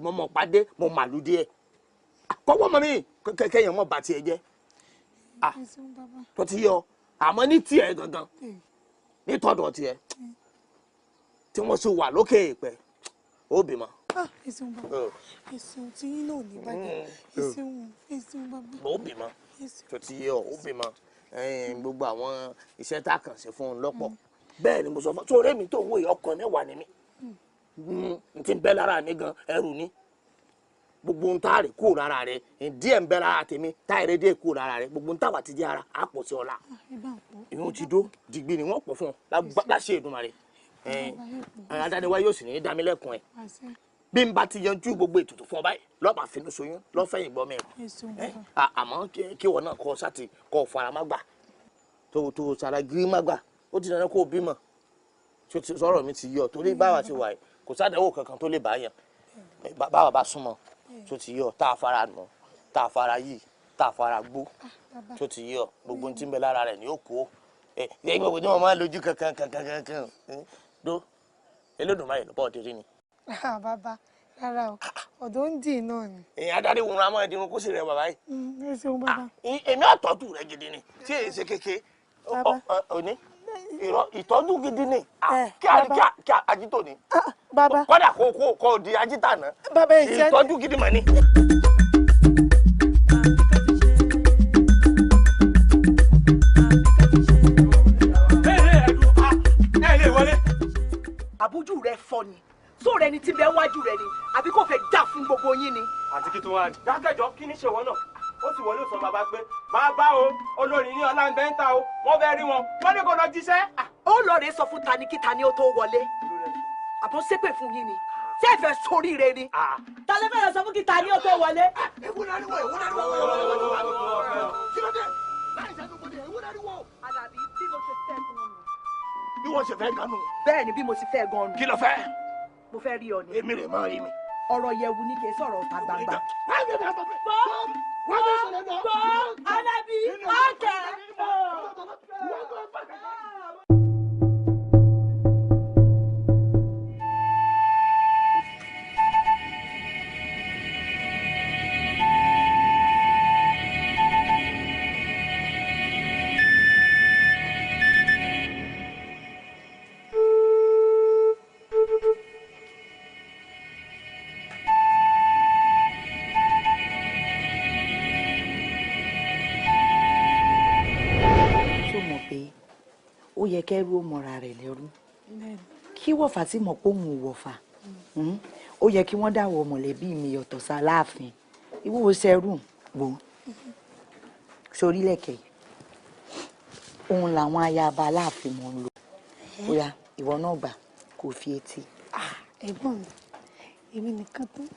Mo mọ̀ pàdé mo màlúù díẹ̀ kọ́wọ́ mọ́ mi kẹ́kẹ́ mọ́ bá tiẹ̀ jẹ́ tó ti yọ àmọ́ ní tiẹ̀ gangan ní tọ́dọ̀ tiẹ̀ tí wọ́n sì wà lókè èèpẹ̀ ó bímọ. Ẹ ṣeun bàbá, ẹ ṣeun tí yín náà ní bàjẹ́, ẹ ṣeun, ẹ ṣeun bàbá. Ó bímọ tó ti yọ ó bímọ gbogbo àwọn iṣẹ́ tá a kàn ṣe fún un lọ́pọ̀ bẹ́ẹ̀ ni mo sọ fún un sórí mi tó ń wòye ọkàn mẹ́wàá ni mí n ti bẹ́ lára mi gan ẹrù ni gbogbo ń tá rè kúrò lára rẹ díẹ̀ ń bẹ́ lára tèmi táyẹ̀rẹ́ díẹ̀ kúrò lára rẹ gbogbo ń táwà ti di ara á pọ̀ sí ọ̀la ìyún ti dó dìgbì ni wọ́n pọ̀ fún ọ láṣẹ Èdùmàrè adániwá yóò sì ní í dá mi lẹ́kùn ẹ̀ bí n bá ti yanjú gbogbo ètùtù fún ọ báyìí lọ́ọ́ máa finú soyún lọ́fẹ̀yìn gbọ́ mẹ́rin àmọ́ kí wọ́n náà kọ́ sáti kọ́ fara má gbà tó sara gírí má gbà ó ti dandan kó o bímọ sọ̀rọ̀ mi ti yọ torí báwa ti wà yìí kò sádẹ́wò kankan tó lè bá yàn báwa bá súnmọ́ tó ti yọ tá a fara nù tá a fara yìí tá a fara gbó tó ti yọ gbogbo tí ń bẹ lára rẹ̀ ni ó kó ẹ ẹ gbogbo tí wọ́n máa lójú kankan kankan kankan dó Olódùmarè ló bọ́ ọ̀dẹ́rẹ́ ni. Bàbá rárá o ọ̀dọ́ ń dì náà ni. Èyàn adarí wúra mọ́ ẹ̀dínwó kó sì rẹ bàbá yìí. Ẹ ṣeun bàbá. Èmi àtọ́jú rẹ gidi ni tí èyí ṣe kéke òní ìtọ́jú gidi ni kí ajítò ni. Bàbá. Kọ́dà kó di ajítà náà. Bàbá ìṣẹ́ ìtọ́jú gidi mà ni. Àbójú rẹ fọ́ ni sóòrè ẹni tí bẹ́ẹ̀ wájú rẹ ni àbí kò fẹ́ dà fún gbogbo yín ni. Àti kí tó wá dákẹ́jọ́ kí ní ṣe wọ́n náà ó sì wọlé sọ bàbá pé bàbá o olórin ní ọlá ń bẹ́ ń ta o wọ́n fẹ́ rí wọn wọ́n ní kó lọ jíṣẹ́. Ó lọ rè sọ fún tani kí tani ó tó wọlé àbọ̀ ṣépè fún yín ni ṣé ẹ fẹ́ sóríire ni. Ta ló fẹ́ lọ sọ fún kí tani ó tó wọlé. Àlàbí bí mo ṣe fẹ́ gan-an nù. Bí wọ́n ṣe fẹ́ gan-an nù. Bẹ́ẹ̀ ni bí mo ṣe fẹ́ gan-an nù. Kí ló fẹ́? Mo fẹ́ rí ọ ni. Èmi rè máa rí mi. Ọ̀rọ̀ yẹ̀wù ni kì í sọ̀rọ̀ ọ̀tá gbangba. Gbọ́ gbọ́ Àlàbí ọ̀kẹ́. Ó yẹ kẹ́rú ó mọra rẹ̀ lẹ́rú kí wọ̀fà tí mọ̀ pé òun ò wọ̀fà ó yẹ kí wọ́n dáwọ́ mọ̀lẹ́bí mi ọ̀tọ̀ sá láàfin ìwúwo sẹ́rù wò sórílẹ̀kẹ̀ òun làwọn ayaba aláàfin mọ̀ ń lò ó yá ìwọ náà gbà kó fi etí. Ẹ̀gbọ́n mi èmi nìkan tán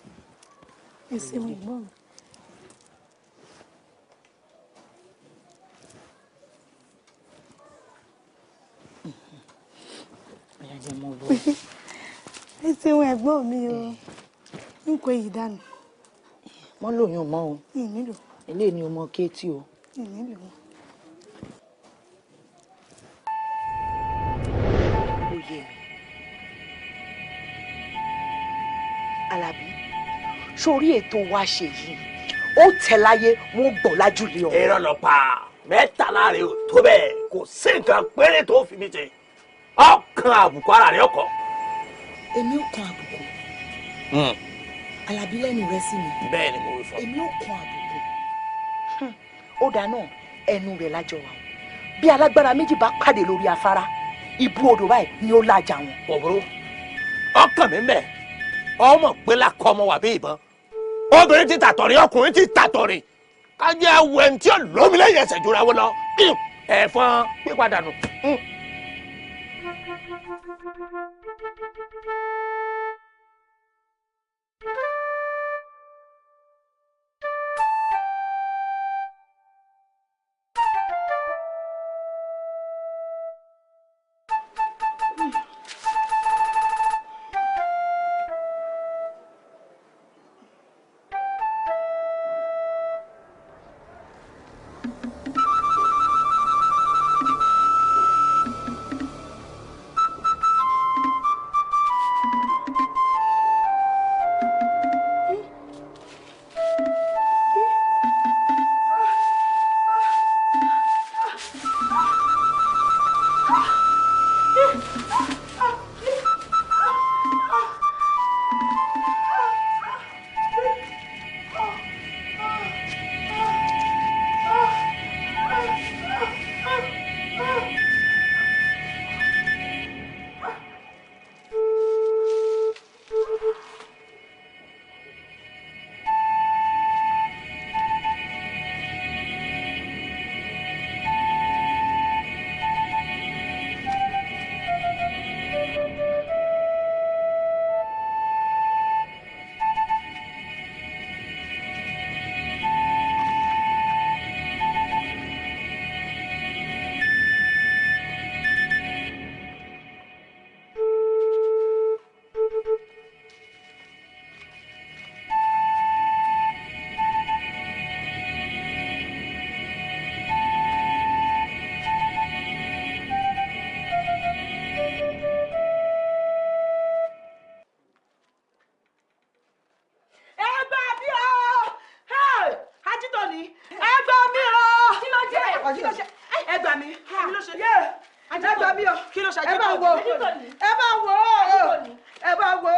ẹ ṣeun ẹ̀gbọ́n mi. Ẹ ṣeun ẹ̀gbọ́n mi o n kò yí dànù. Wọ́n lòyún mọ́ o eléyìí ni o mọ kéétì o. Ó yé mi Àlàbí sórí ètò wa ṣe yìí ó tẹ̀ láyé wọn gbọ́ lájúlé ọ. Irọ́ ló pa mẹ́ta láàrin ò tó bẹ́ẹ̀ kò sí nǹkan péré tó fi mi ṣe ọkàn àbùkù ara rẹ ọkọ. Èmi ò kan àbùkù. Àlàbí lẹ́nu rẹ sí mi. Bẹ́ẹ̀ ni mo wí fún ọ. Èmi ò kan àbùkù. Ó dáná ẹnu rẹ̀ lájọ wa o bí alágbára méjì bá pàdé lórí afárá ibú odò báyìí ni ó lájà wọn. Òbúrú ọkàn mi mẹ ọmọ pé lákọ ọmọ wà bí ìbọn obìnrin ti tàtọ̀rìn ọkùnrin ti tàtọ̀rìn kájẹ́ awọ ẹni tí ó lómi lẹ́yìn ẹsẹ̀ jura wọn lọ ẹ̀fọn pípadà nù. Kí ló ṣe? Ẹ gbà mí. Kí ló ṣe? Ẹ gbà mí o. Kí ló ṣe? Ẹ bá wo. Ẹ bá wo. Ẹ bá wo.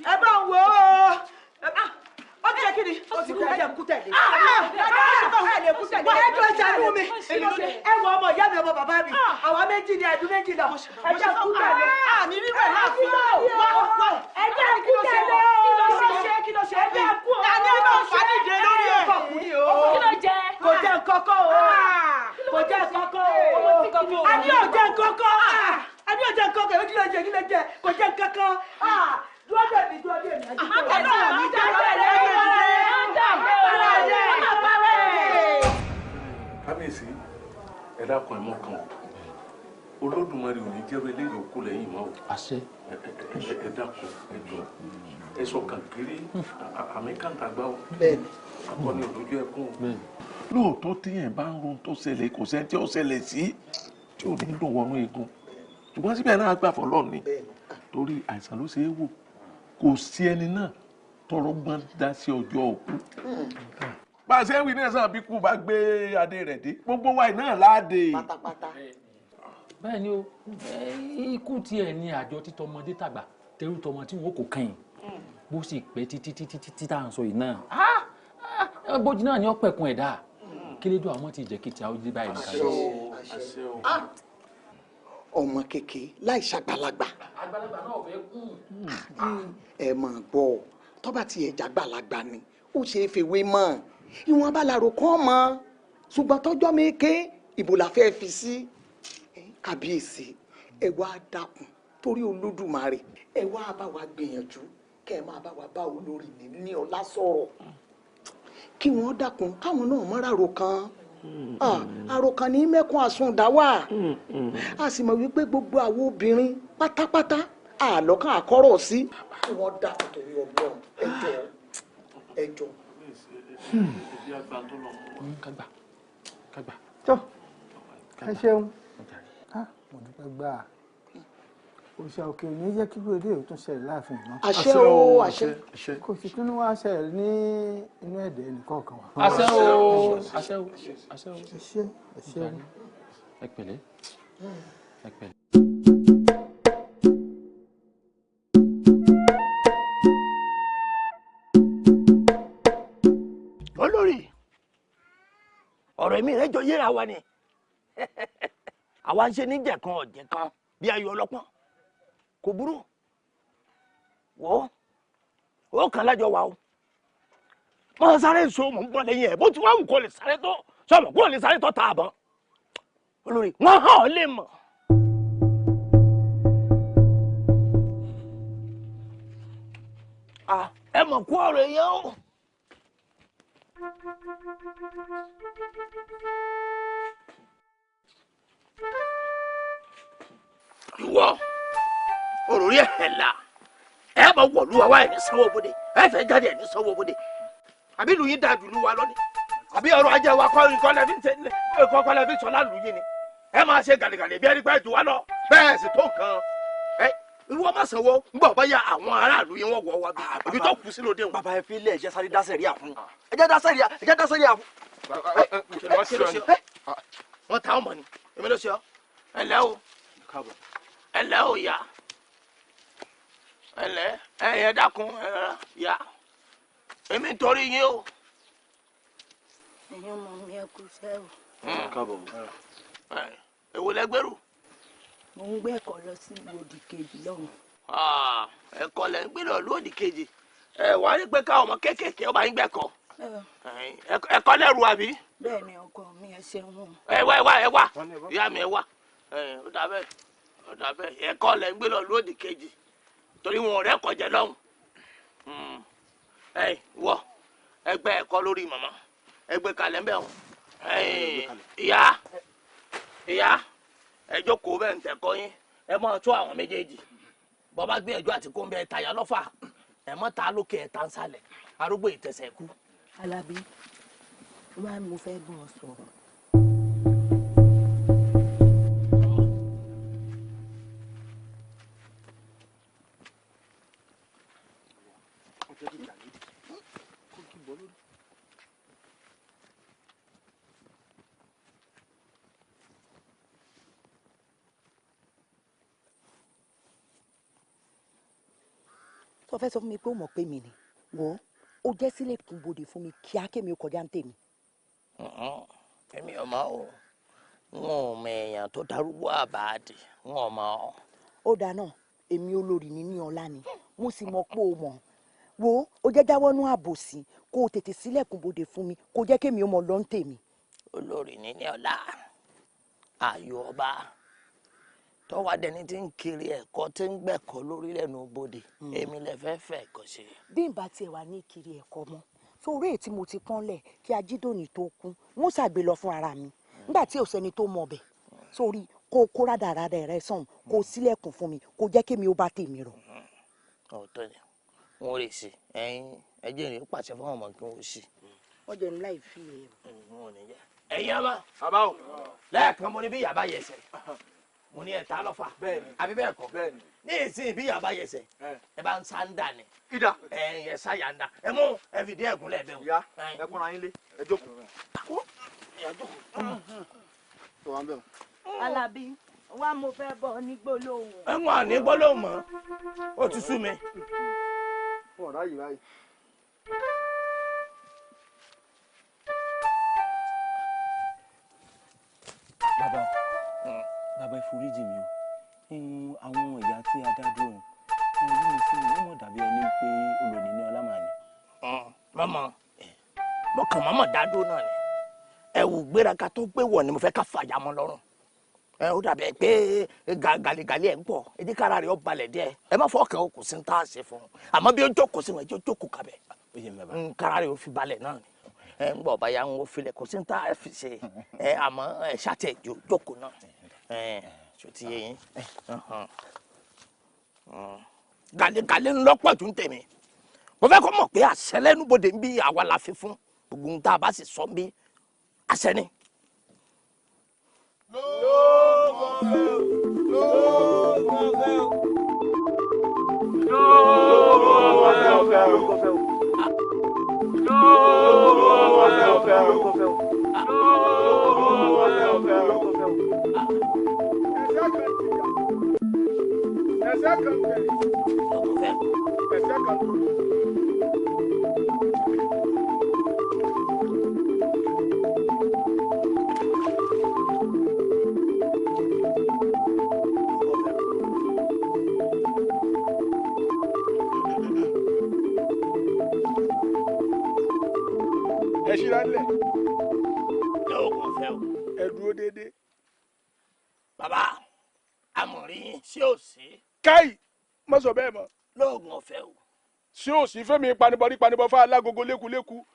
Ẹ bá wo. Ó ti ṣe kí ni? Ó ti kú. Ẹ jẹ́ kú tẹ̀lé. Ẹ lè kú tẹ̀lé. Ẹ jọ ìṣàánú mi. Ẹ wọ ọmọ ìyá mi, ọmọ bàbá mi. Àwa méjì ni àdú méjì lọ. Ẹ jẹ́ kú tẹ̀lé. Àmì rírẹ̀ láàfin. Ẹ jẹ́ kú tẹ̀lé. Kí ló ṣe? Kí ló ṣe? Ẹ jẹ́ kú. Àní ẹ máa fà nídìí lórí ẹ̀. Kí ló jẹ? Kò jẹ́ nǹkankan o. Kò jẹ́ nǹkankan o. Àní ò jẹ́ nǹkankan. Àní ò jẹ́ nǹkankan. Kí ló jẹ? Kí ló jẹ? Kò jẹ́ nǹkankan. Dúró dè mí, dúró dè mí. Kábíyèsí, ẹ dákun ẹ mọ́ kan o. Olódùmarè ò ní jẹ́rọ eléyìí òkú lẹ́yìn mọ́ o. Àṣẹ. Ẹ dákun ẹ jọ ẹ sọ kàkiri àmì kàńtàgbà o. Bẹ́ẹ̀ni. Akọni òdójú ẹkún o. Lóòótọ́ téèyàn bá ń ron tó ṣẹlẹ̀ kò sẹ́ni tí ó ṣẹlẹ̀ sí tí ò ní dùn wọnú eegun. Ṣùgbọ́n síbẹ̀ náà gbà fọlọ́ ni. Torí àìsàn ló ṣe é wò. Kò sí ẹni náà tọrọ gbọ́n dá sí ọjọ́ òkú. Bá a ṣe ń wí náà sàn bí kú bá gbé adé rẹ̀ dé gbogbo wa náà láàdé. Pátápátá. Bẹ́ẹ̀ ni o, ikú tiẹ̀ ni àjọ títọmọdé tàgbà tẹrú tọmọ tí wọn kò kẹ́yìn bó sì pẹ́ títí títí títí tá à ń sọ yìí náà bójú náà ni ó pẹ̀kun ẹ̀dá kílédùn àwọn ti jẹ́ kí tí a ó dé báyìí nìkan lọ. Ọmọ kékeré láì ṣàgbàlagbà. Àgbàlagbà náà fẹ́ kú. Ẹ mọ̀ gbọ́ tọ́ba ti ẹ̀já gbàlagbà ni ó ṣe é fèwé mọ́ ìwọ̀n abálàrò kàn mọ́ ṣùgbọ́n tọ́jọ́ mi ké ìbò la fẹ́ fi sí. Kábíyèsí ẹ wá dákun torí Olódùmarè ẹ wá bá wa gbìyànjú kẹ́ ẹ máa bá wa bá olórí ní ọlá sọ̀rọ̀ kí wọ́n dákun káwọn náà mọ́ra àròkàn àròkàn ní mẹ́kún àsundà wà a sì mọ̀ wípé gbogbo àwọn obìnrin pátápátá àlọ́kàn àkọ́rọ̀ sí kí wọ́n dákun torí Ọlọ́run ẹ jọ̀ọ́ ẹ jọ̀ọ́. Tó ẹ ṣeun, mo dúpẹ́ gbà á. Òòṣà òkè òní jẹ́ kí lóde ò tún ṣẹlẹ̀ láàfin mọ́. Àṣẹ o, àṣẹ. Kò sì tún wá ṣẹlẹ̀ ní inú ẹ̀dẹ̀ ẹnìkọ̀ọ̀kan wa. Àṣẹ o, àṣẹ o, àṣẹ o. Ẹ ṣé, ẹ ṣé. Ẹ pẹ̀lẹ́, ẹ pẹ̀lẹ́. Olórí, ọ̀rọ̀ mi rẹ̀ jọ yéra wa ni. Àwa ń ṣe níjẹ̀kan ọ̀jẹ̀kan bí ayọ̀ ọlọ́pọ́n. Kò burú, wò ó kàn lájọ wa o. Mọ sáré so mò ń bọ̀ lẹ́yìn ẹ̀ bó ti wá wù kó lè sáré tó sọmọ kó lè sáré tó ta àbọ̀n. Olórí, wọ́n hàn ọ́ lè mọ̀. Ẹ mọ̀ kú ọ̀rọ̀ yẹn o. Ìwọ òròrí ẹ̀ là ẹ bá wọ̀lú wa wá ẹ̀ ní sanwó bóde ẹ fẹ́ jáde ẹ̀ ní sanwó bóde àbí ìlú yín dáa jù lú wa lọ ni àbí ọrọ̀ ajé wa kọ́ kọ́ lẹ́fi sọ lálù yín ni ẹ máa ṣe gàlẹ́gàlẹ́ bí ẹni pẹ́ jù wá lọ bẹ́ẹ̀ sì tó nǹkan ẹ ìwọ má sanwó ń bọ̀ báyà àwọn aráàlú yín wọ́n wọ̀ wá bí ibi tó kù sí lóde wọn. Bàbá ẹ fi ilé ẹ̀jẹ̀ sáré dá sẹ̀ríà fún ẹ jẹ́ dá sẹ̀ríà ẹ jẹ́ dá sẹ̀ríà fún. Wọ́n ta ọmọ ni èmi ló ṣe ọ́ ẹ lẹ́ o ẹ lẹ́ o yá ẹ lẹ́ ẹ yẹ dákun ẹ rárá yá èmi ń torí yín o. Ẹ̀yin ọmọ mi ẹ kú iṣẹ́ o. Èwo lẹgbẹ́rù. Mo ń gbẹ́kọ̀ lọ sí òdì kejì lọ́hùn. Ẹ̀kọ́ lẹ̀ ń gbé lọ lódì kejì ẹ wàá rí pé káwọn ọmọ kéékèèké ọba yín gbẹ́kọ̀ ẹ̀kọ́ lẹ́rù àbí. Bẹ́ẹ̀ ni ọkọ mi ẹ ṣeun. Ẹ wá ẹ wá ẹ wá ìyá mi ẹ wá ó dà bẹ́ẹ̀ ó dà bẹ́ẹ̀ ẹ̀kọ́ lẹ̀ ń gbé lọ lódì kejì torí wọn ò rẹ́kọ̀ọ́ jẹ lọ́hùn. Ẹ wọ ẹgbẹ́ ẹ̀kọ́ lórí màmá ẹgbẹ́ kalẹ̀ ń bẹ̀ wọ́n. Ìyá ìyá ẹ jókòó bẹ́ẹ̀ ń tẹ̀kọ́ yín ẹ máa tó àwọn méjèèjì bọ́ bá gbìyànjú àti kó ń bẹ tàyà lọ́fà ẹ mọ́ ta lókè ẹ̀ ta ń sálẹ̀ arúgbó ìtẹ̀sẹ̀ kú. Alábí wá mo fẹ́ bọ́ ọ sọ̀rọ̀. Sọ fẹ́ sọ fún mi pé ó mọ̀ pé mi ni. Wò ó, ó jẹ́ sílẹ̀kùn bodè fún mi kíá kémi ó kọjá ń tèmi. Èmi ò mọ̀ o, n ò mọ èèyàn tó darúgbó àbáàdì, n ò mọ̀ ọ́. Ó dáa náà, èmi olórí níní ọlá ni, mo sì mọ̀ pé o mọ̀. Wo, ó jẹ́ jáwọ́nú àbòsí kó o tètè sílẹ̀kùn bodè fún mi kó jẹ́ kémi ó mọ̀ lọ́ ń tèmi. Olórí níní ọlá, ayò ọba tọ́wọ́ adẹni tí ń kiri ẹ̀kọ́ tí ń gbẹ̀kọ́ lórí lẹ́nu bodè, èmi lè fẹ́ fẹ́ ẹ̀kọ́ ṣe. Bí n bá tiẹ̀ wà ní kiri ẹ̀kọ́ mọ́, sórí èyí tí mo ti pọ́nlẹ̀ kí Ajídòní tó kú, wọ́n ṣàgbé lọ fún ara mi nígbà tí ò sẹ́ni tó mọ̀ bẹ̀. Sórí kó o kó rádaràdà rẹ sàn, kó o sílẹ̀kùn fún mi, kó o jẹ́ kémi ó bá tèmi rọ̀. Ọ̀tọ̀ ni wọ́n rè sí ẹ̀yin ẹjẹ́ ìrìn pàṣẹ fún ọmọ kí wọ́n sì. Wọ́n jẹ́ ní láì fi ẹ̀. Ẹ̀yin ọmọ bàbá o, lẹ́ẹ̀kan mo ní bí yàrá yẹsẹ̀, mo ní ẹ̀ta lọ́fà, àbí bẹ́ẹ̀ kọ́? Ní ìsìn bí yàrá yẹsẹ̀, ẹ bá ń sá ń dà ní. Ẹ ẹ sá yà ń dà, ẹ mú ẹ fìdí ẹ̀gún lẹ̀ bẹ́ẹ̀ o. Ìyá ẹ kúnra yín lé, ẹ jókòó. Alábí, wá mo fẹ́ bọ̀ ní gbólóhùn. Ẹ ń wà ní gbólóhùn mọ́, ó ti sú mi. Ọ̀rá yìí báyìí. Bàbá, bàbá ẹ foríjì mi o. Àwọn ìyá tí a dá dúró ọ̀hún rí mi sí mi, ó mọ̀ dàbí ẹni pé olórí ní ọlá màá ní. Mọ́mọ́, mo kàn mọ́mọ́ dá dúró náà ni. Ẹ̀wù gbéraga tó gbé wọ̀ ni mo fẹ́ ká fàyà mọ́ lọ́rùn. Ẹ ó dàbí pé gàlígàlí ẹ̀ ń pọ̀, etí kára rẹ̀ ó balẹ̀ díẹ̀. Ẹ má fọkàn o, kò sí ní tá a ṣe fún un. Àmọ́ bí ó jókòó sí wọn, ẹ jẹ́ ó jókòó kabẹ̀. Kára rẹ̀ ó fi balẹ̀ náà ni. Ẹ ń gbọ́ báyà ń filẹ̀, kò sí ní tá a fi ṣe. Ẹ àmọ́ ẹ ṣàtẹ̀ jókòó náà. Ẹ ṣò ti yé yín. Gàlígàlí ń lọ́pọ̀ tó ń tèmi. Mo fẹ́ kọ́ mọ̀ pé àṣẹ lẹ́nubodè ń bí àwa la fi fún. Gbogbo ohun tá a bá sì sọ ń bí àṣẹ ni. Ẹ ṣíra ńlẹ̀. Lóògùn ọ̀fẹ́ o. Ẹ dúró déédéé. Bàbá, amọ̀rin ṣé ò sí? Káì, má sọ bẹ́ẹ̀ mọ́. Lóògùn ọ̀fẹ́ o. Ṣé ò sí fẹ́mi panibọ́rí panibọ́ fún alágogo lékuléku?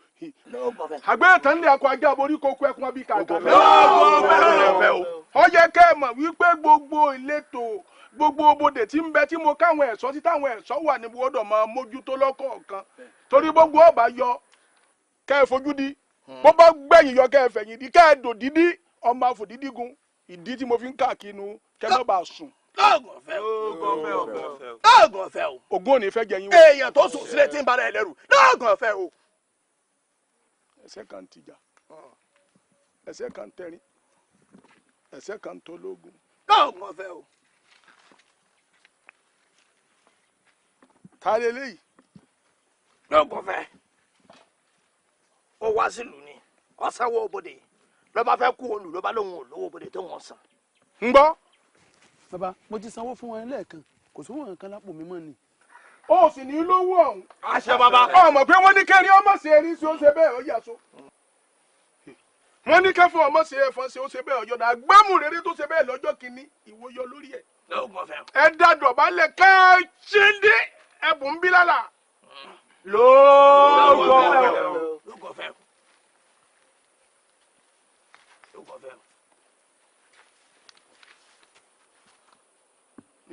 Lóògùn ọ̀fẹ́. Àgbẹ̀tàn lè akọ ajá aborí kókó ẹkún abí kàkà. Lóògùn ọ̀fẹ́ o. Ó yẹ kẹ́ ẹ mọ̀ wípé gbogbo ìletò gbogbo bodè tí ń bẹ tí mo káwọn ẹ̀ṣọ́ tí táwọn ẹ̀ṣọ́ wà ní gbọ́dọ̀ máa mójútó lọ́kọ̀ọ̀kan. Torí gbogbo ọba yọ kẹ́ ẹ fojú di, bó bá gbẹ̀yìn yọ kẹ́ ẹ fẹ̀yìn di, kẹ́ ẹ dò dídí ọmọ àfòdídí gun. Ìdí tí mo fi ń káàkiri nu kẹ́ ẹ má bàa sùn. Lóògùn ọ̀fẹ́ o. Lóògùn ọ̀fẹ́ o. Ògún ò ní fẹ́ jẹ yín wò. Èèyàn tó sùn sílẹ̀ tí ń bára ẹ lẹ́rù. Lóògùn ọ̀fẹ́ o. Ẹsẹ̀ kan tìjà, ẹsẹ̀ kan tẹ̀rín, ẹsẹ̀ kan tó lóògùn. Lóògùn ọ̀fẹ́ o. Ta leléyìí? Lóògùn ọ̀fẹ́. Ó wá sílùú ni, ó sanwó bodè, ló bá fẹ́ kú olù ló bá lóun ò lówó bodè tó wọ́n san. Ń gbọ́. Bàbá, mo ti sanwó fún wọn lẹ́ẹ̀kan, kò sówó nǹkan lápò mi mọ́ ni. Ó sì ní lówó ọ̀hún. Àṣẹ bàbá. Ọmọ pé wọ́n ní kẹrin ọmọ ṣe erin sí ó ṣe bẹ́ẹ̀ ó yà so. Wọ́n ní kẹfọ́ ọmọ ṣe ẹ̀fọn ṣe ó ṣe bẹ́ẹ̀ ọjọ́ náà. Gbámù rere tó ṣe bẹ́ẹ̀ lọ́jọ́ kìíní, ìwọ yọ lórí ẹ̀. Lóògùn ọ̀fẹ́ o. Ẹ dá dọ̀bálẹ̀ kẹ́ ẹ ṣe dé ẹ̀bùn bí lálà. Lóògùn ọ̀fẹ́ o. Lóògùn ọ̀fẹ́ o. Lóògùn ọ̀fẹ́ o.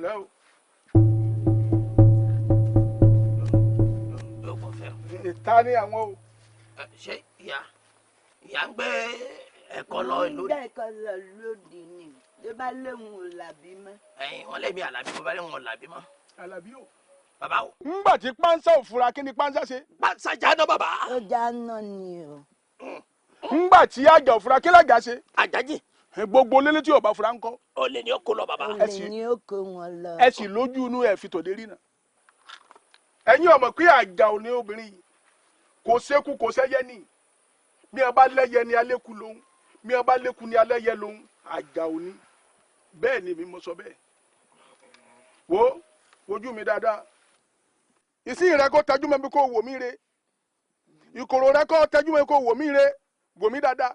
Lẹ́wọ̀. Lóògùn ọ̀fẹ́ o. Ìta ni àwọn o. Ṣé ìyá ìyá ń gbé ẹ̀kọ́ lọ ìlú? Ń gbé ẹ̀kọ́ lọ lóde ni, ló bá lóun ò làbí mọ́. Ẹ̀yin wọ́n lé mi Àlàbí, mo bá lé wọn làbí mọ́. Àlàbí o. Bàbá o. Ńgbà tí pánsá ò fura kí ni pánsá ṣe? Pánsá jáná bàbá. Ó jáná ni o. Ńgbà tí àjà ò fura kí làjà ṣe? Àjàjì. Gbogbo lélẹ́ tí ò bá fura ńkọ́. Olè ni ó kó lọ bàbá. Olè ni ó kó wọn lọ. Ẹ sì lójú inú ẹ fi tòde rí náà. Ẹ̀yin ọmọ pé àjà ò ní obìnrin yìí kò sékú kò sẹ́yẹ ní mi ọba lẹ́yẹ ni aléku lòun mi ọba léku ni alẹ́yẹ lòun àjà ò ní bẹ́ẹ̀ ni mi mo sọ bẹ́ẹ̀. Wo wojú mi dáadáa ìsìn rẹ kó tẹjú mọ́ mi kó wò mí re ìkòrò rẹ kó tẹjú mọ́ mi kó wò mí re wò mí dáadáa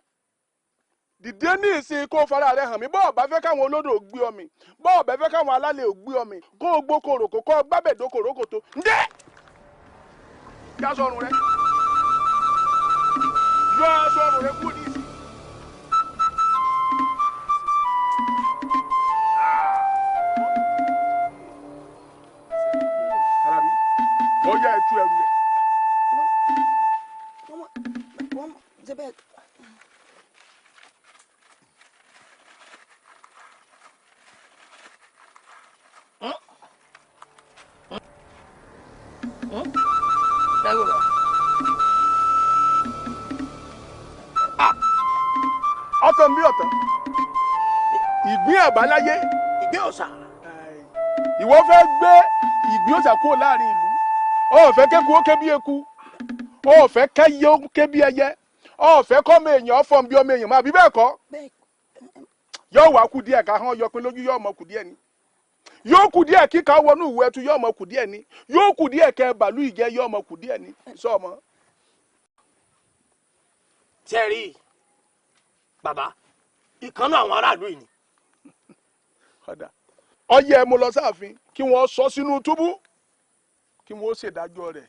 dìde ní ìsìn kó fara rẹ hàn mí bọ́ọ̀ bá fẹ́ káwọn olódò gbé ọ mi bọ́ọ̀ bá fẹ́ káwọn alálẹ̀ ò gbé ọ mi kó o gbó koròkò kó o gbábẹ̀dó kòrókòtó ǹdẹ́ yá sọrùn rẹ yọ sọrùn rẹ kú ní ìsìn. Alábí ó yá ẹ tú ẹrù rẹ. Wọ́n ṣe bẹ́ẹ̀. Ọ̀tàn bí ọ̀tàn ìgbín àbáláyé ìgbín òòṣà ìwọ fẹ́ gbé ìgbín òòṣà kúrò láàrin ìlú o ò fẹ́ kéku ó ké bí eku o ò fẹ́ kẹ́yẹ ó ké bí ẹyẹ o ò fẹ́ kọ́mọ èèyàn fọ́n bí ọmọ èèyàn máa bí bẹ́ẹ̀ kọ́ yóò wá kú díẹ̀ ká hàn yọpin lójú yóò mọ kù díẹ̀ ni yóò kù díẹ̀ kíkà wọnú ìwé ẹtu yóò mọ kù díẹ̀ ni yóò kù díẹ̀ kẹ bàálù ìjẹ yóò mọ kù díẹ̀ ni sọ ọmọ. Tẹ́rì bàbá ìkànnà àwọn aráàlú yìí ni. Ọyẹ mo lọ sáàfin kí wọ́n sọ sínú túbú kí wọ́n ṣèdájọ́ rẹ̀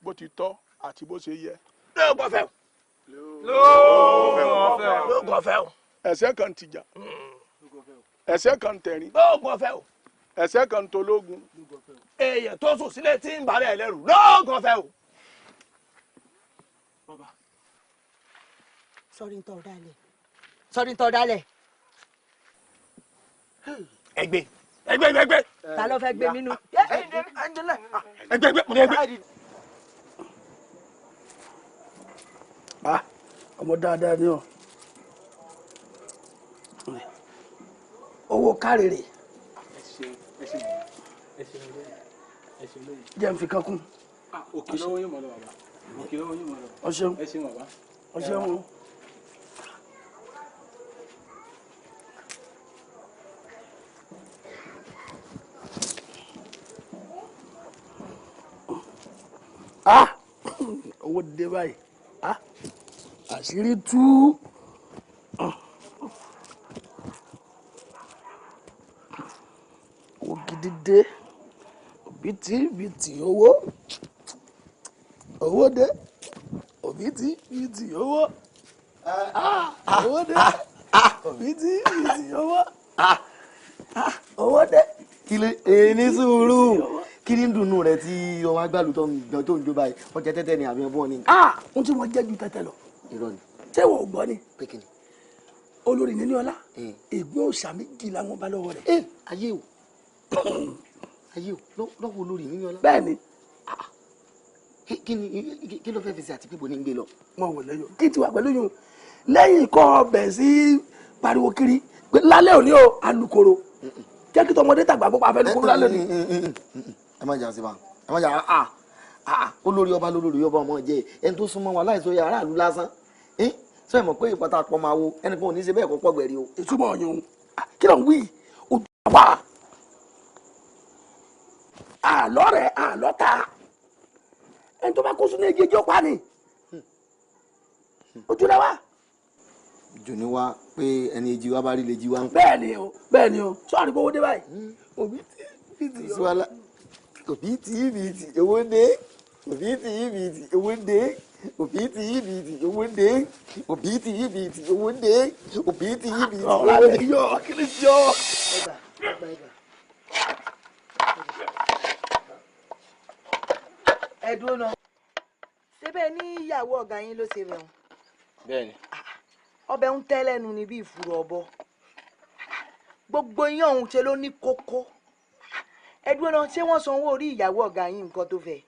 bó ti tọ́ àti bó ṣe yẹ. Lóògùn ọ̀fẹ́ o. Lóògùn ọ̀fẹ́ o. Ẹ̀ṣẹ̀ kan tìjà ẹ̀ṣẹ̀ kan tẹ̀rín. Lóògùn ọ̀fẹ́ o. Ẹ̀ṣẹ̀ kan tológun. Èèyàn tó sùn sílẹ̀ tí ń bàrẹ̀ lẹ́rù lóògùn ọ̀fẹ́ o. Sọ́rí ń tọ́ dálẹ̀. Sọ́rí ń tọ́ dálẹ̀. Ẹgbẹ́ ẹgbẹ́ ẹgbẹ́. Ta ló fẹ́ gbé mi nú? Ẹgbẹ́ ẹgbẹ́ mo ní ẹgbẹ́. Ah, ọmọ dáadáa ni ọ. Owó kárìrì. Jẹ́ n fi kan kún. Òkè lọ́wọ́ yóò mọ̀ lọ bàbá. Òkè lọ́wọ́ yóò mọ̀ lọ. Ọ ṣeun. Ẹ ṣeun bàbá. Ọ ṣeun o. Ah, owó dé báyìí. Ah, àṣírí tú. Owó gidi dé. Òbítíbitì owó. Owó dé. Òbítíbitì owó. Ah, owó dé. Òbítíbitì owó. Ah, owó dé. Kí ló ní sùúrù kí ni dùnú rẹ tí ọmọ agbálù tó ń jó báyìí ọjà tẹ́tẹ́ ni àbí ọbọ ni. Ah, ohun tí wọ́n jẹ́ ju tẹ́tẹ́ lọ. Irọ́ ni. Ṣé wọ́n ò gbọ́ ni? Pé kí ni? Olórí Níníọlá ìgbín òòṣà méjì làwọn bá lọ́wọ́ rẹ̀. Ayé o ayé o lọ́wọ́ olórí Níníọlá. Bẹ́ẹ̀ ni. Kí ni kí ló fẹ́ fi ṣe àti pípò ní gbé lọ. Wọn ò lẹ́yìn kí tiwa pẹ̀lú yòó lẹ́yìn kọ́ ọbẹ̀ sí pariwo kiri pé lálẹ́ òní o alukoro jẹ́ kí tọmọdé tàgbà bó pa fẹ́ lukoro lálẹ́ òní. Ẹ má jà sí ba ẹ má jà á olórí ọba lólórí ọba ọmọ jẹ ẹni tó súnmọ́ wa láìsọ yà aráàlú lásán sọ ẹ mọ̀ pé ìpàtà pọ̀ máa wo ẹnì kan ò ní ṣe bẹ́ẹ̀ kọ́ pọ̀gbẹ̀rì o. Ìtumọ̀ ọ̀yàn kí ló ń wí ojú àwa àlọ́ rẹ̀ àlọ́ ta ẹni tó bá kó sínú èjèèjì ó pa ni ojú rẹ wá. Jù ní wá pé ẹni èjì wa bá rí lè jí wa ń pa. Bẹ́ẹ̀ ni o bẹ́ẹ̀ ni o sọ àdìgbò owó dé báyìí òbí tí bí ti yọ. Òbí tí bí ti owó dé òbí tí bí ti owó dé òbí tí bí ti owó dé òbí tí bí ti owó dé òbí tí bí ti owó dé. Yọ kí ni yọ. Ẹ dúró náà. Ṣébẹ̀ ní ìyàwó ọ̀gá yín ló ṣe bẹ̀ wọ́n. Bẹ́ẹ̀ni. Ọbẹ̀ ń tẹ́ lẹ́nu ní bí ìfúró ọbọ. Gbogbo yín ọ̀hún ṣe ló ní kókó. Ẹ dúró náà ṣé wọ́n sanwó orí ìyàwó ọ̀gá yín nǹkan tó fẹ́?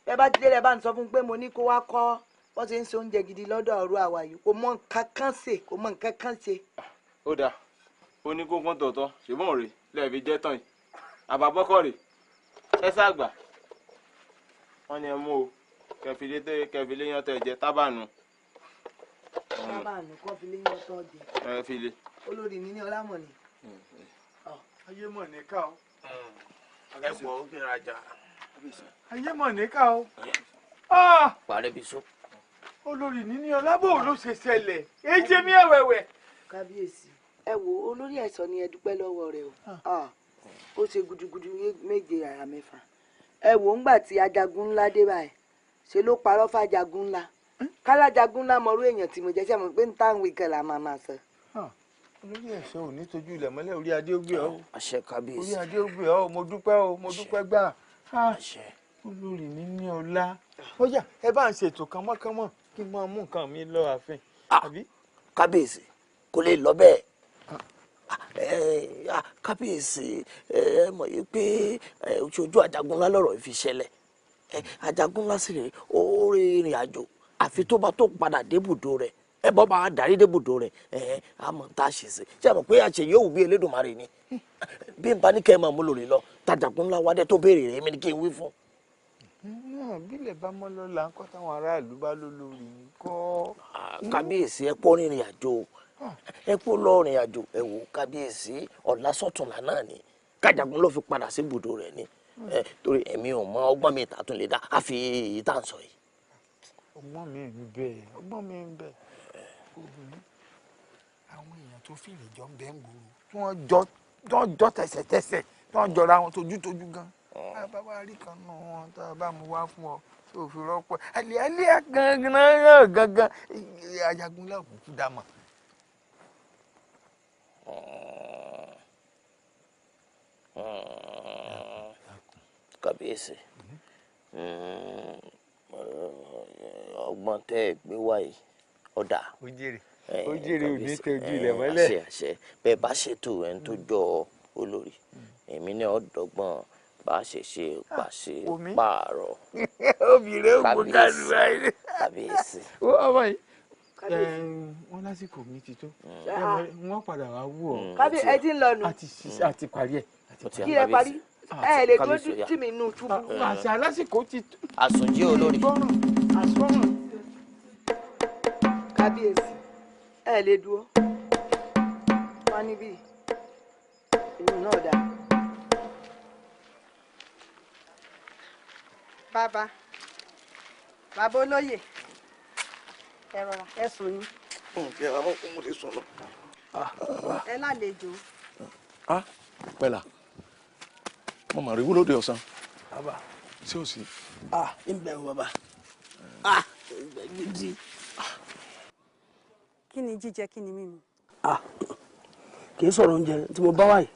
Ẹ bá ti délẹ̀ bá ń sọ fún un pé mo ní kó wá kọ́ wọ́n ṣe ń ṣe oúnjẹ gidi lọ́dọ̀ ọ̀rọ̀ àwa yìí kò mọ nǹkan kan ṣe kò mọ nǹkan kan ṣe. Ó dáa ó ní kókó tọ̀tọ̀ ṣùgbọ́n rè lẹ́ẹ̀fi jẹ́ tán yìí àbábọ́kọ̀ rè ẹ sáàgbà Wọ́n ní ẹ mú o kẹfìlẹ yan tẹ jẹ tábànù. Tábànù kọ́ fi lé yan tọ́ jẹ. Ẹ fi lé. Olórí mi ní ọlámọ̀ ni. Ayé mọ̀ ní ká o. Ẹ pọ̀ ó kí n rajà. Ayé mọ̀ ní ká o. Parẹ́ bí so. Olórí níní ọlábò ló ṣe ṣẹlẹ̀ èjì mi ẹ̀wẹ̀wẹ̀. Kábíyèsí, ẹ wo olórí ẹ̀ṣọ́ ni ẹ dúpẹ́ lọ́wọ́ rẹ̀ o. Ó ṣe gudugudu 7 àrà 6. Ẹ wò ńgbà tí ajagun ńlá dé báyìí, ṣe ló parọ́ fàjagun ńlá. Kálájagun ńlá mọrú èèyàn tí mo jẹ́ sẹ́mo pé ń táwọn ìkẹ́ là máa máa sọ. Olórí ẹ̀ṣọ́ ò ní tójú ilẹ̀ mọ́lẹ̀, orí adé ó gbé ọ. Àṣẹ kábíyèsí. Orí adé ó gbé ọ, mo dúpẹ́ o, mo dúpẹ́ gbà. Àṣẹ. Olórí níní ọlá. Ó yá, ẹ bá ń ṣètò kánmọ́kánmọ́ kí n máa mú nǹkan mi lọ ààfin. Kábíyèsí kò lè lọ bẹ́ẹ̀. Kábíyèsí, ẹ mọ̀ yìí pé ojú ajagun ńlá lọ̀rọ̀ fi ṣẹlẹ̀. Ajagun ńlá sì rèé, ó rí ìrìn àjò àfi tó bá tó padà débùdó rẹ̀. Ẹ bọ́ bá darí débùdó rẹ̀, ẹ á mọ̀ tá a ṣe sí. Ṣé ẹ mọ̀ pé àṣẹ yóò wù bí Elédùmarè ni? Bí n bá ní kẹ́ ẹ máa mú lòlè lọ, tajagun ńlá wádẹ́ tó béèrè rẹ̀ mi ni kí n wí fún. Náà bílẹ̀ bá mọ́ lọ́la ń kọ́ táwọn aráàlú bá ló lórí ńkọ́. Kábíyèsí, ẹ pọ́ rìnrìn àjò, ẹ pọ́ lọ rìnrìn àjò. Ẹ wò kábíyèsí, ọ̀la sọ̀túnla náà ni kájagun ló fi padà sí ibùdó rẹ̀ ni. Torí èmi ò mọ ọgbọ́n mi ìta tún lè dá àfi èyí tá à ń sọ yìí. Ọgbọ́n mi ń bẹ, ọgbọ́n mi ń bẹ. Obìnrin, àwọn èèyàn tó fìrì jọ ń bẹ ń gbòòrò tí wọ́n jọ tẹ̀sẹ̀tẹ̀sẹ̀, tí wọ́n jọra wọn tójútójú gan. Bá wá rí kan nù wọn tá a bá mú wá fún ọ tó fi rọ́pò àlẹ́ gangan gangan ajagun láòkùnkùn dá mọ̀. Kábíyèsí, ọgbọ́n tẹ́ ẹ gbé wáyé ọ̀dà. Ó jèrè, ó jèrè, ò ní tẹ ojú ilẹ̀ mọ́lẹ̀. Àṣẹ àṣẹ, bẹ́ẹ̀ bá ṣètò ẹni tó jọ olórí èmi ní ọ̀dọ́gbọ́n bá ṣe ṣe pàṣẹ pààrọ̀. Obìnrin ó gbó kánú báyìí. Kábíyèsí. Ọmọ yìí wọ́n lásìkò mi ti tó, wọ́n padà wá wú ọ. Kábíyèsí, ẹ ti ń lọ nù. A ti parí ẹ̀. Kí ẹ parí, ẹ lè dúró tì mí nù túbú. Àṣà lásìkò ti tó. Àsùnjí olórí. Kábíyèsí, ẹ lè dúró wá níbí, inú náà dáa. Bàbá, bàbá olóyè, ẹ rọra, ẹ sùn ni. Ǹjẹ́ àwọn ọmọ ti sùn lọ. Ẹ lálejò. Pẹ̀lá, mo mà rí wúlò de ọ̀sán. Bàbá. Ṣé o sì? Ń bẹ̀ wọ bàbá. Gidi. Kí ni jíjẹ, kí ni mímu? Kì í sọ̀rọ̀ oúnjẹ tí mo bá wáyé,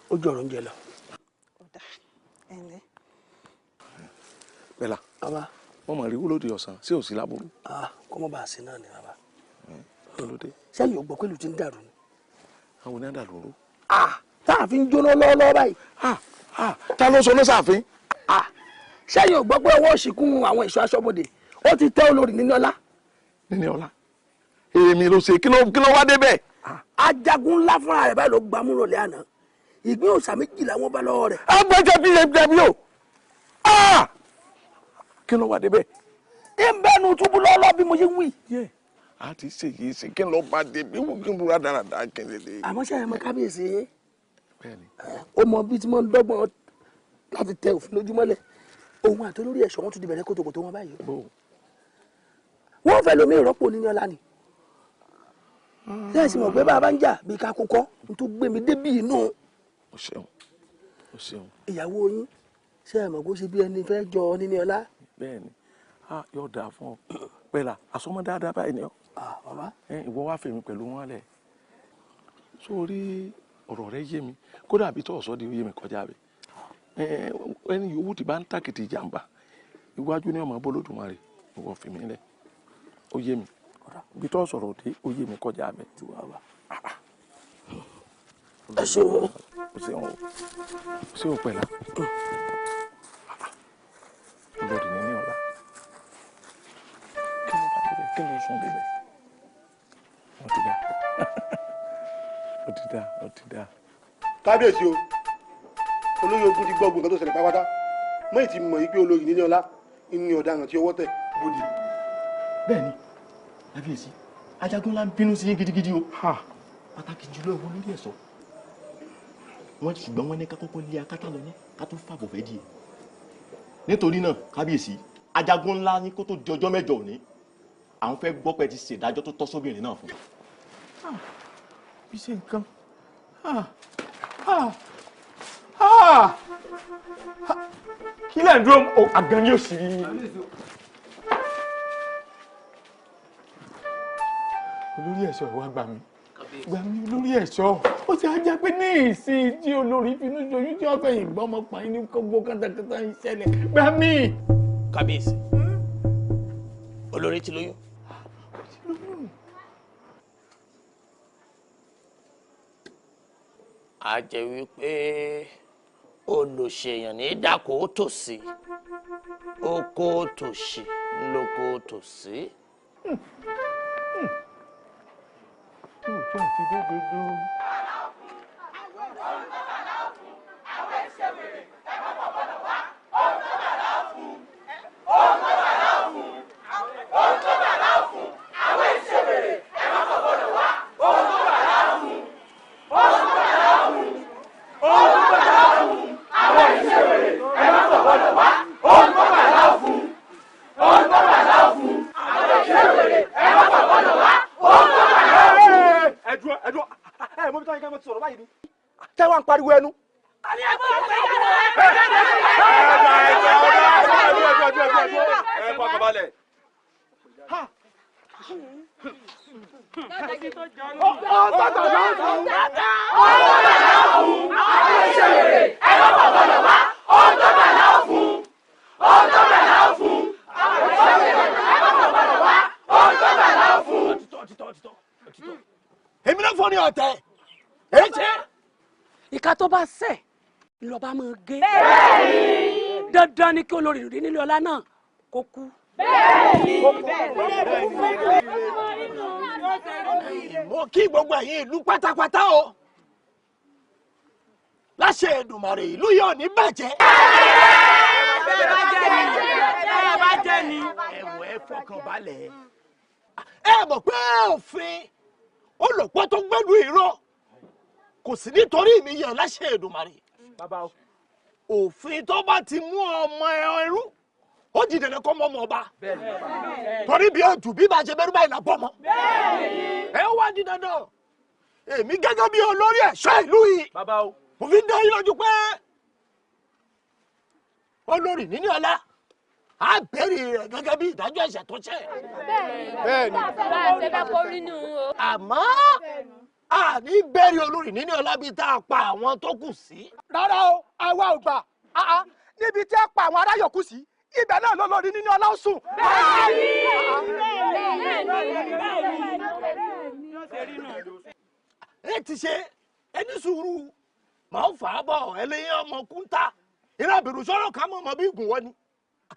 ó ju ọ̀rọ̀ oúnjẹ lọ. Ọ̀dà, ẹ ǹlẹ́. Pẹ̀lá, bàbá, mo mà rí wúlò de ọ̀sán, ṣé o sì láburú? Kọ́ mọ́ bá a ṣe náà ni bàbá. Kí ló dé? Sẹ́yìn ò gbọ́ pé ìlú ti ń dàrú ni. Àwọn onídàá lóru. Tá a fi ń jóná lọ́wọ́lọ́wọ́ báyìí. Ta ló sọ ní sàfin? Sẹ́yìn ò gbọ́ pé ọwọ́ òṣìkún àwọn ẹ̀ṣọ́ aṣọ́bodè ó ti tẹ́ olórí Níníọlá. Níníọlá, èmi ló ṣe, kí ló wá débẹ̀? Ajagun ńlá fúnra rẹ̀ báyìí ló gbámú rọ̀lẹ́ àná. Ìgbín òòṣà méjìlá wọn bá lọ́wọ́ rẹ̀. Agbẹjẹ bí ẹbí o. Kí ló wá débẹ̀? Ń bẹ́nu túbú lọ́lọ́ bí mo ṣe ń wí. A ti ṣe yìí ṣe kí n lọ bá dé bí wọ́n kí n búra dáradára kí n lè lè. Àmọ́ ṣe àmọ́ kábíyèsí, ó mọ bí tí mo ń dọ́gbọ́n láti tẹ òfin lójúmọ́lẹ̀. Òun àti olórí ẹ̀ṣọ́ wọn tún ti bẹ̀rẹ̀ kótókótó wọn báyìí. Wọ́n fẹ́ lomi ìrọ́pò Níníọlá ni. Ṣé ẹ sì mọ̀ pé bàbá ń jà bí ká kókọ́ n tó gbé mi débì inú. O ṣeun, o ṣeun. Ìyàwó yín, ṣé ẹ mọ̀ kó ṣe bí ẹni fẹ́ jọ Níníọlá? Bẹ́ẹ̀ni, yóò dáa fún ọ. Pẹ̀lá, àsọmọ dáadáa báyìí ni ọ. Bàbá. Ìwọ wá fèmí pẹ̀lú wọn lẹ̀. Sórí ọ̀rọ̀ rẹ yé mi, kódà bí tọ́ọ̀sọ́ di yé mi kọjá bẹ́ẹ̀. Ẹni yòówù tí bá ń tàkìtì ìjàmbá, iwájú ni ọmọ Olódùmarè, ìwọ fèmí lẹ̀. Ó yé mi. Bí tọ́ sọ̀rọ̀ dé, ó yé mi kọjá bẹ́ẹ̀. Ẹ ṣeun. O ṣeun o. Ṣé o pẹ̀lá? Olórí Níníọlá. Kí ló bá débẹ̀? Kí ló sún débẹ̀? Ó ti dá. Ó ti dá, ó ti dá. Kábíyèsí o, olóyè ogun ti gbọ́ gbogbo nǹkan tó ṣẹlẹ̀ pátápátá. Mọ́yì ti mọ̀ yí pé olórí Níníọlá ní ọ̀daràn tí ọwọ́ tẹ̀ bóde. Bẹ́ẹ̀ni kábíyèsí, Ajagunlá ń bínú sí yín gidigidi o, pàtàkì jùlọ ìwọ lórí ẹ̀ṣọ́ wọn, ṣùgbọ́n wọn ní ká kọ́kọ́ lé akátá lọ ní ká tó fàbọ̀ fẹ́ díẹ̀. Nítorí náà kábíyèsí, Ajagunlá ní kó tó di ọjọ́ mẹ́jọ òní, àwọn fẹ́ gbọ́ pé ti ṣèdájọ́ tó tọ́ sóbìnrin náà fún. Bí ṣe nǹkan kí lẹ́ ń dúró àgàn ni ó sì rí. Olórí ẹ̀ṣọ́, ìwà gbà mí, gbà mí olórí ẹ̀ṣọ́. Ó ti á jẹ́ pé ní ìsìn tí olórí finú ṣoyún tí wọ́n fẹ̀yìn gbọ́ ọmọ pààyàn ní gbogbo kátàkátà ń ṣẹlẹ̀, gbà mí. Kábíyèsí, olórí ti lóyún. A jẹ́ wípé olùṣèyàn ní dákò tòsí, oko tòsí lóko tòsí. Òótọ́ àti dódòdó. Tẹ́ wá ń pariwo ẹnu. Èmi náà fọ́ ní ọ̀tẹ̀ èyí ṣe. Ìka tó bá ṣẹ̀ lọ́ba máa gé. Dandan ni kí olórí rí nílé ọlá náà kó kú. Mo kí gbogbo ẹ̀yin ìlú pátápátá o, láṣẹ Èdùmàrè ìlú yóò ní bàjẹ́. Bẹ́ẹ̀ bá jẹ́ ni. Ẹ̀wọ̀ ẹ fọkàn balẹ̀. Ẹ mọ̀ pé òfin olùpọ̀ tó gbẹ́lu ìró kò sí nítorí mi yẹ láṣẹ Èdùmàrè. Òfin tó bá ti mú ọmọ ẹrú ó di dandan kó mọ ọmọ ọba, torí bí ojú bí bá ṣe bẹ́rù báyìí là bọ́ mọ́. Ẹ wá di dandan èmi gẹ́gẹ́ bí olórí ẹ̀ṣọ́ ìlú yìí, mo fi ń dá yín lójú pé olórí níní ọlá á bẹ̀rẹ̀ rẹ̀ gẹ́gẹ́ bí ìdájọ́ ẹ̀ṣẹ̀ tó ṣẹ̀. Bẹ́ẹ̀ni. Àmọ́ a ní bẹ̀rẹ̀ olórí níní ọlá bíi tá a pa àwọn tó kù sí. Rárá o, àwa ò gbà. Níbi tí a pa àwọn ará yòókù sí, ibẹ̀ náà lólórí níní ọlá ó sùn. Ẹ ti ṣe ẹni sùúrù, màá fà á bọ̀ ẹlẹ́yìn ọmọ kúńtà ìrìn àbẹ̀rù sọ̀rọ̀ ká mọ̀ ọmọ bí ìgùn wọ́n ni.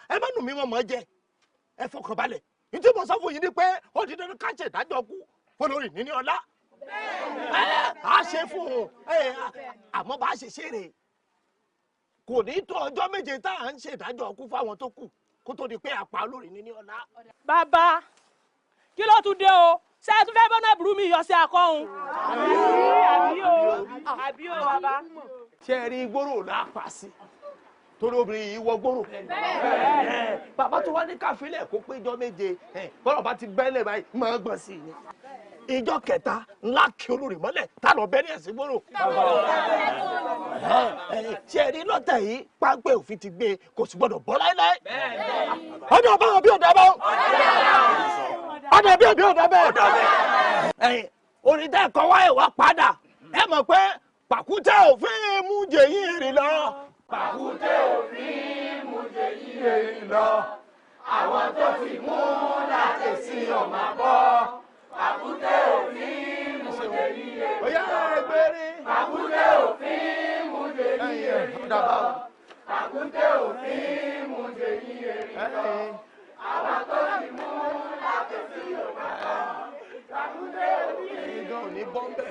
Ẹ má nù mí wọn mọ̀ jẹ, ẹ fọkàn balẹ̀. Nítorí mo sọ fún yín ni pé ó di dandan ká ṣe ìdájọ́ kú fọlọ́rì níní ọlá. Ẹ á ṣe fún un, àmọ́ bá a ṣe ṣe rè kò ní tó ọjọ́ méje tá à ń ṣe ìdájọ́ kú fáwọn tó kù kó tó di pé àpá olórí níní ọlá. Bàbá, kí ló tún dé o? Ṣé ẹ tún fẹ́ bọ́nà burú mi yọ sí akọ́hun? Àbí o, àbí o bàbá. Ṣé ẹ rí gbòòrò lápá sí? Torí obìnrin yìí wọ gbòòrò. Bàbá tó wá ní káfílẹ̀ kó péjọ méje, bọ́lá bá ti bẹ́lẹ̀ báyìí máa gbọ̀n sí i. Ìjọ kẹta ńlá kí olórí mọ́lẹ̀ tá lọ bẹ́ẹ̀ ní ẹ̀sìn gbòòrò. Ṣé ẹ rí lọ́tẹ̀ yìí pápẹ́ òfin ti gbé kò sì gbọ́dọ̀ bọ́ láéláé. Ọdún ọba wọn bí ọ̀dà bá wọn. Ọdún bí ọ̀dà ọ̀dà bẹ́ẹ̀. Orin tẹ́ kọ́ wáyé wá padà, ẹ mọ̀ pé pàkúté òfin mú jẹ̀yìn rìn lọ. Pàkúté òfin mú jẹ̀yìn rìn lọ. Àwọn tó ti mú láti sí ọmọ bọ́. Pàkúté òfin mú jẹ̀yìn rìn lọ. Pàkúté òfin mú jẹ̀yìn rìn lọ. Pàkúté òfin mú jẹ̀yìn rìn lọ. Àwọn tó ti mú láti sí ọmọ bọ́. Pàkúté òfin. Ẹ̀yin gan ò ní bọ́ ń bẹ̀.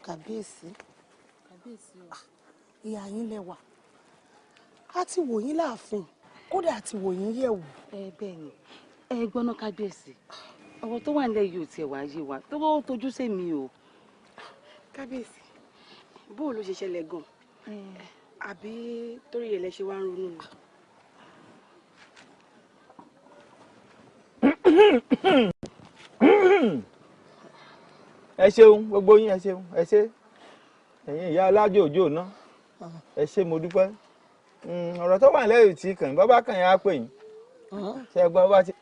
Kàbíyèsí, kàbíyèsí o, ìyá yín lẹ́wà, a ti wò yín láàfin, kódà a ti wò yín yẹ̀wò. Ẹ bẹ́ẹ̀ ni, ẹ gbọ́ná kábíyèsí, ọ̀rọ̀ tó wà nílẹ̀ yìí ò tiẹ̀ wá yé wa tó tójú sí mi o. Kábíyèsí, bó ló ṣe ṣẹlẹ̀ gan-an, àbí torí ẹ̀ lẹ ṣe wá ń ronú ni? Ẹ ṣeun gbogbo yín, ẹ ṣeun, ẹ ṣé ẹ̀yin ìyá alájò òjò náà, ẹ ṣé mo dúpẹ́. Ọ̀rọ̀ tó wà lẹ́yìn tí kàn yín, bàbá kàn yín á pè yín, ṣe é gbọ́ bá ti.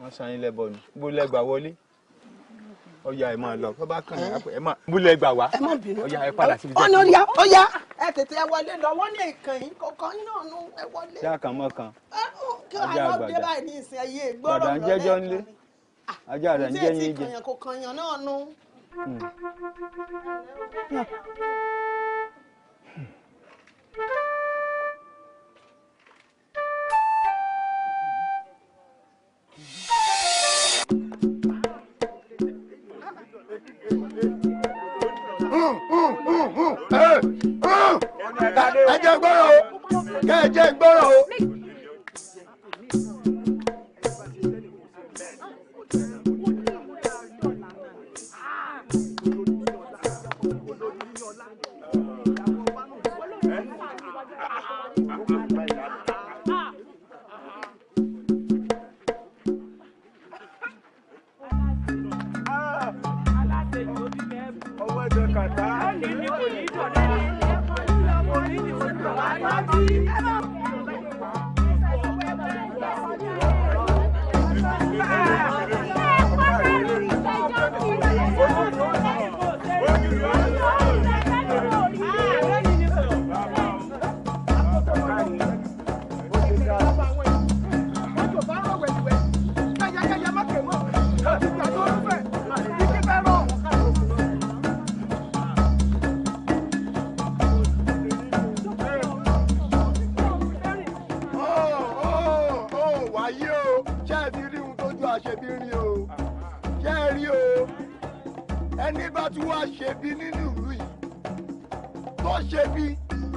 Wọ́n san yín lẹ́bọ̀ ni, bó lẹ́gbà wọlé, ọ̀yà ẹ̀ máa lọ, bàbá kàn yín á pè ẹ̀ máa bó lẹ́gbà wá, ọ̀yà ẹ̀ padà síbi jẹ́. Ọ̀nà ọ̀yà ẹ tètè ẹ wọlé lọ, wọ́n ní ìkànnì kọ̀ọ̀kan yín náà nú ẹ wọlé. Ṣé àkànmọ́ kan? Ajá àgbàdà gbàdà ń jẹ́jọ́ ńlé, ajá rẹ̀ ń jẹ́ yín jẹ. Kò kànyàn náà nú. Ẹ jẹ́ gbọ́rọ̀ o, kẹ́ ẹ jẹ́ gbọ́rọ̀ o.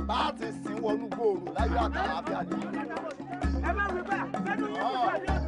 Bá ti sin wọnú gbòòrò láyé àtàlàáfíà ni. Ẹ má wí bẹ́ẹ̀, bẹ́ẹ̀ ni wọ́n ti